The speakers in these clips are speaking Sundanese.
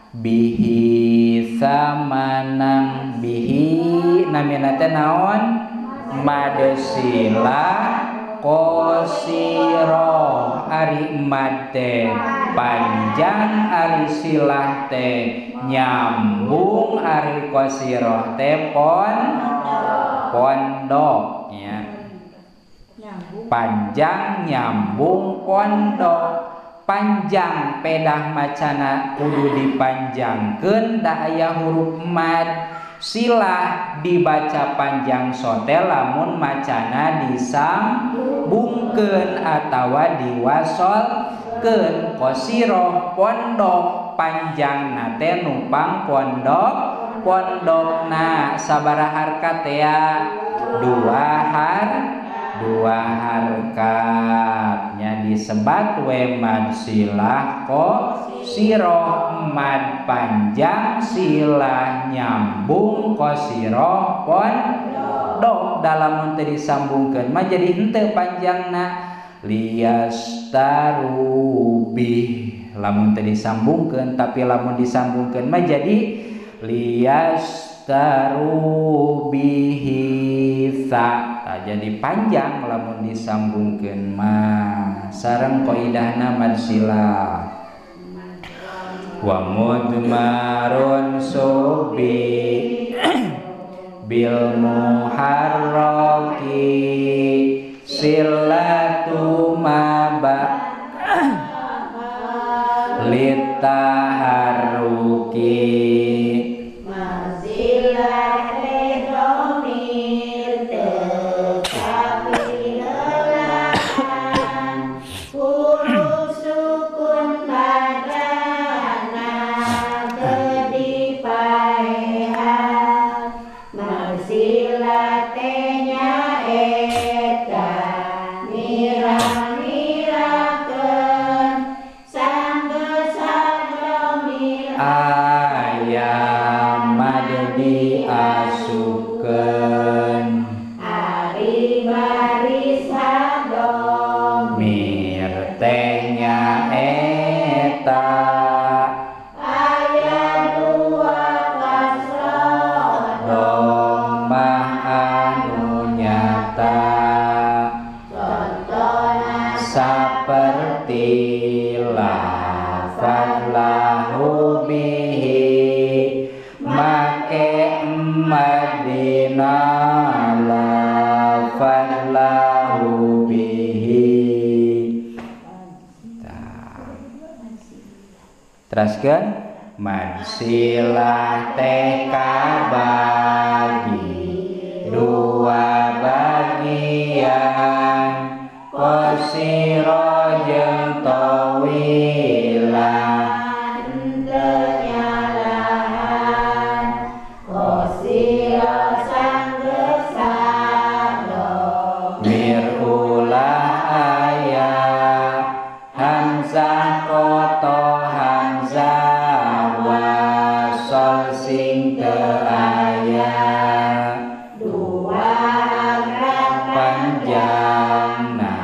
bihi samanang bihi namina teh naon mad silah qasirah ari mad teh panjang ari silah teh nyambung ari qasirah teh pondok ya. Panjang nyambung pondok panjang pedah macana kudu dipanjangkeun da aya huruf mad silah dibaca panjang sote lamun macana disambungkeun atawa diwasolkeun qasirah pondok panjang nate numpang pondok pondokna sabaraha harkat ya dua harkatnya disebat we mad silah qasirah mad panjang silah nyambung qasirah pondok dalam teu disambungkeun mah jadi henteu panjangna liyastaru bih lamun teu disambungkeun tapi lamun disambungkeun mah jadi liyastaru bihi sa. Nah, jadi panjang lamun disambungkeun mah sareng kaidahna mad silah wa mudmarun subi bil muharraki silatu ma ba litaharruki teraskeun mad silah teh kabagi dua bagian qasirah jeung tawilah henteu nyalahan qasirah sanggeus mir ulah aya hamzah koto hamzah wasol sing teu aya dua harkat panjangna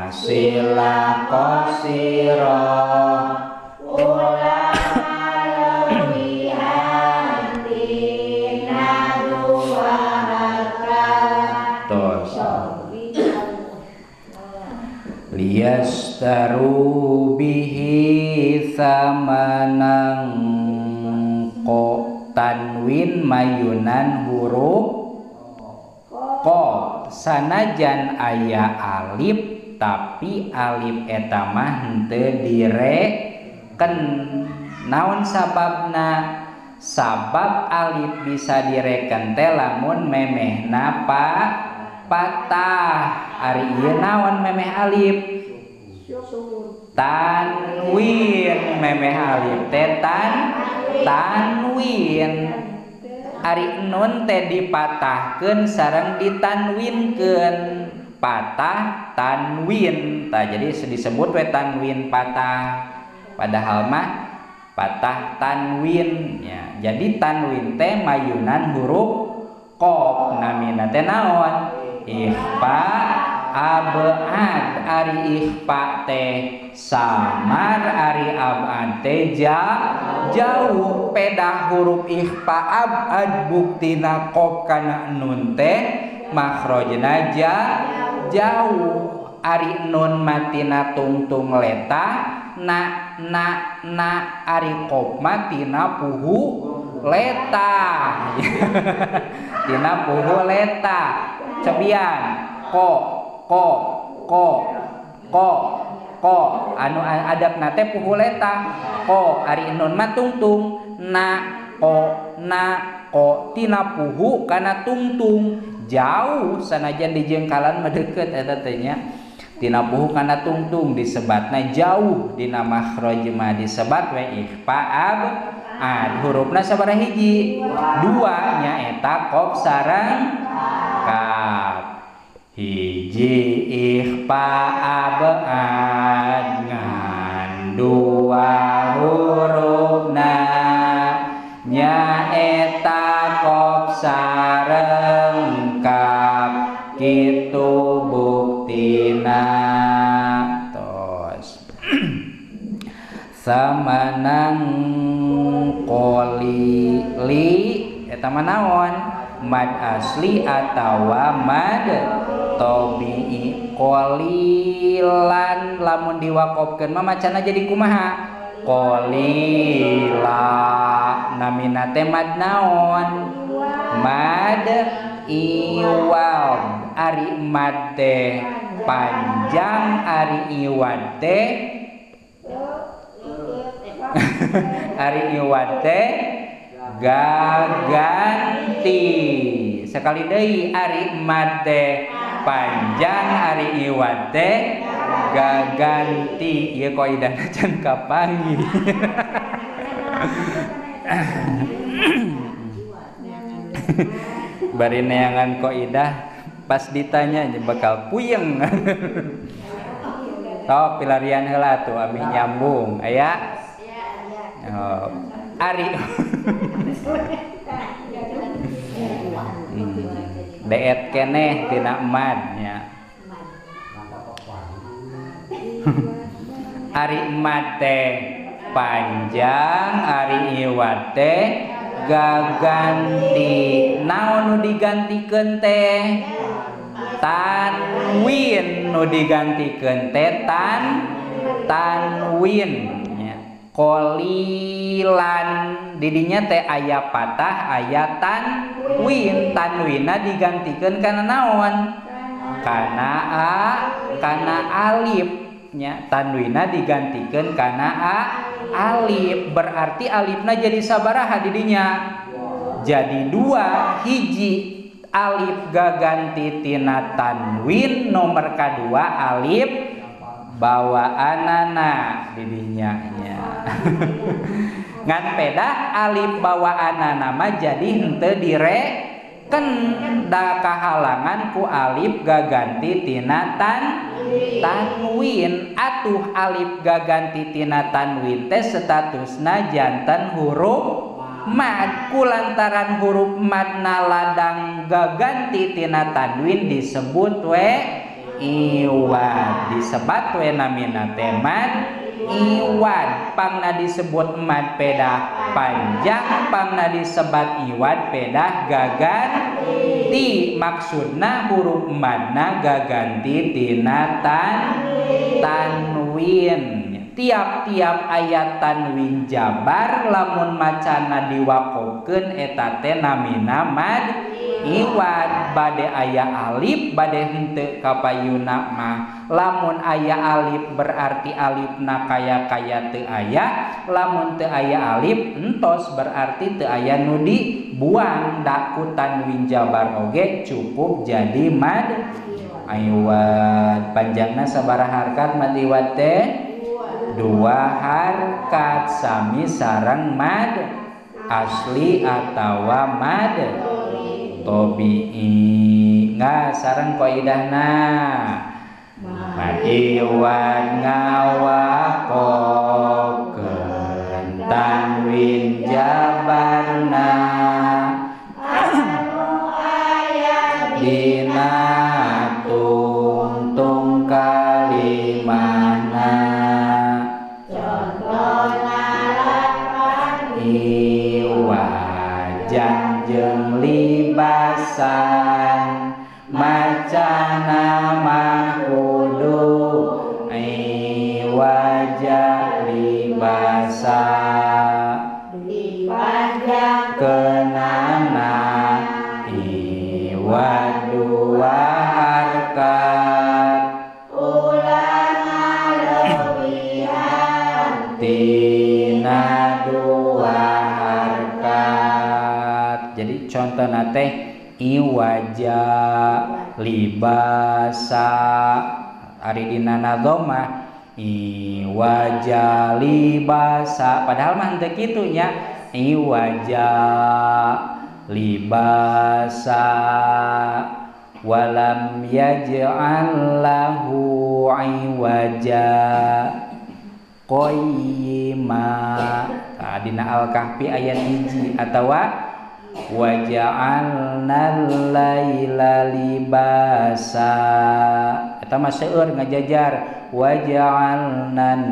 silah qasirah ulah leuwihan tina dua harkat tos liyastaru bihi samanang ko tanwin mayunan huruf ko sanajan aya alif tapi alif eta mah henteu direken naon sababna sabab alif bisa direken teh lamun memehna patah ari ieu naon memeh alif tanwin memeh alif teh tanwin ari nun teh dipatahkeun sareng ditanwinkeun patah tanwin tah jadi disebut we tanwin patah padahal mah patah tanwin ya. Jadi tanwin teh mayunan huruf qaf namina teh naon ikhfa Abad ari ikhfa teh samar ari abad teh jauh. Pedah huruf ikhfa abad buktina qaf kana nun teh makhrajna jauh. Ari nun matina tungtung leta na na na, ari qaf matina puhu leta. Tina puhu leta cebian ko ko ko ko ko anu adabna teh puhu leta ko, ari nun mah tungtung na ko na ko, tina puhu kana tungtung jauh sanajan dijengkalan mah deukeut eta teh nya. Tina puhu kana tungtung disebatna jauh, dina makhraj mah disebat we ikhfa abad. Hurufna sabaraha hiji? Dua, nyaeta qaf sareng kaf. Hiji ikhfa abad ngan dua hurufna nyaeta qaf sareng kaf, kitu buktina. Tos samanang qoli li eta mah naon? Mad asli atawa mad tabi'i. Qolilan lamun diwaqofkeun mah macana jadi kumaha? Qolila namina teh mad naon? Mad iwad. Ari mad teh panjang, ari iwad teh ari iwad teh gaganti. Sekali deui, ari mad teh panjang, ari iwad teh gaganti. Ieu kaidahna can kapanggih. Bari neangan kaidah pas ditanya bakal puyeng. Tok pilarian heula tuh amih nyambung aya. Oh, ari deet keneh tina mad nya. Ari mad teh panjang, ari iwad teh gaganti. Naon nu digantikeun teh? Tanwin. Nu digantikeun teh tanwin nya. Qolilan didinya teh aya patah aya tanwin. Tanwinna digantikeun kana naon? Kana a, kana alif nya. Tanwinna digantikeun kana a alif, berarti alifna jadi sabaraha didinya? Jadi dua. Hiji alif gaganti tina tanwin, nomor kadua alif bawaanana didinya nya. Ngan pedah alif bawaanana mah jadi henteu direken da kahalangan ku alif gaganti tina tanwin. Atuh alif gaganti tina tanwin teh statusna janten huruf mad. Kulantaran huruf madna ladang gaganti tina tanwin disebut we iwad. Disebat we namina teh mad iwad. Pangna disebut mad pedah panjang, pangna disebat iwad pedah gaganti. Maksudna huruf madna gaganti tina tanwin. Tiap-tiap ayat tanwin jabar lamun macana diwaqofkeun eta teh namina mad iwad. Bade aya alif bade henteu kapayuna mah. Lamun aya alif berarti alifna kaya-kaya teu aya, lamun teu aya alif entos berarti teu aya nu dibuang. Da ku tanwin jabar oge cukup jadi mad iwad. Panjangna sabaraha harkat mad iwad teh? Dua harkat, sami sareng mad asli atawa mad tobi'i. Nggak sareng kaidahna mad iwad ngawaqofkeun tanwin jabarna anu aya dina tungtungna. Iwajan jeung libasan macana mah kudu iwaja libasa dipanjang kenana iwad dua harkat ulah ngaleuwihan tina dua harkat. Jadi contohna teh iwaja libasa ari dina nazoma iwaja libasa padahal mah henteu kitu nya iwaja libasa walam yaj'al lahu iwaja qayyima. Tah dina Al-Kahfi ayat 1 atawa waja'alnal laila libasa eta mah seueur ngajajar waja'alnan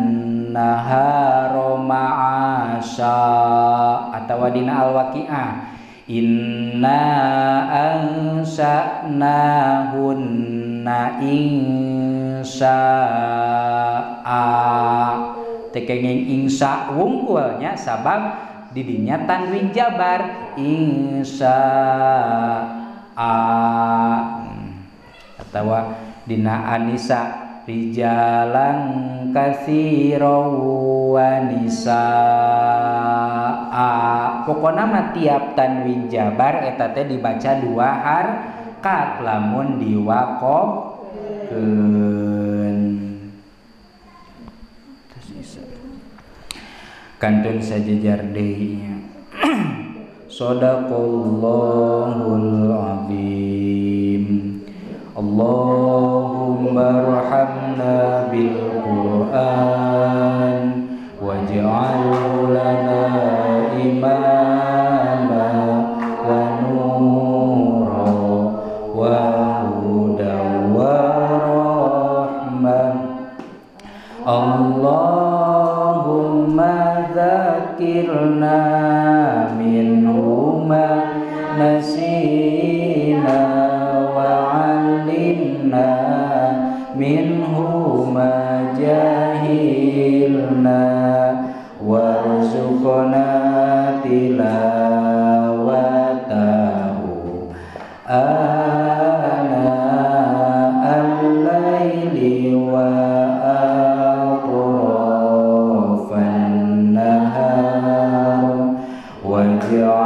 nahara ma'asya atawa dina Al-Waqiah inna ansha'nahunna insya'a teu kenging insya wungkul nya sabab didinya tanwin jabar insya'a atawa dina Anisa rijalan katsiran wa nisaa. Pokona mah tiap tanwin jabar eta teh dibaca dua harkat lamun diwaqofkeun. Kantun sajajar deui nya. Shadaqallahul azim. Allahumma arhamna bil Qur'an waj'alhu lana imama wa nura wa huda wa rahmah. Allahumma dzakirna minhu ma nasina wa 'allimna minhu ma jahilna warzuqna tilawatahu ana al-laili wa atrafan nahar waj'alhu